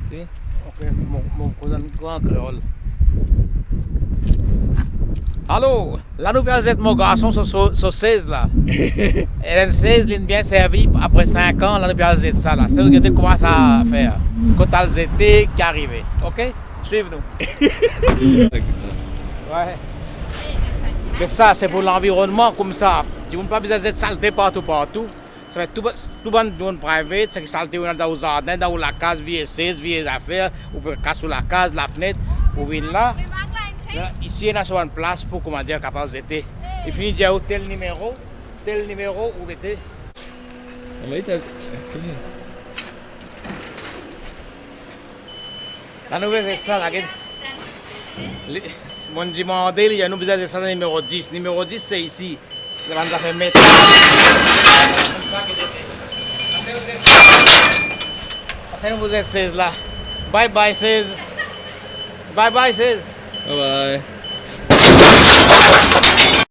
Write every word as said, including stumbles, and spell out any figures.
Ok, mo, mo koz enn gran kreol. Alor, la nou pe al zet mo garson so, so, so sez la. Enn sez, li'nn bien servi, apre sink an, la nou pe al zet sa la. Se nou gete kouma sa fer. Kot al zete, ki arive. Ok? Swiv nou. Wi. Me sa, se pou lanvironnman koumsa. Dimoun pa bizin zet salte partou, partou. Sa fer tou ba-, tou bann dimoun private, seki salte ou ena dan ou zardin, dan ou lakaz, vie sez, vie zafer, ou pe kas ou lakaz, lafnet, ou vinn la. La, isi, ena so bann plas pou, koumadir, kapav zete. Li fini dir ou tel nimero, tel nimero, ou mete. Ah, mais t'as, ok. La nou bizin zet sa la, get. Li, mo'nn dimande li, nou bizin zet sa dan nimero dis. Nimero dis, se isi. Li bann zafer met. Ase nou pou zet sez la. Bye bye, sez. Bye bye, sez. Bye bye.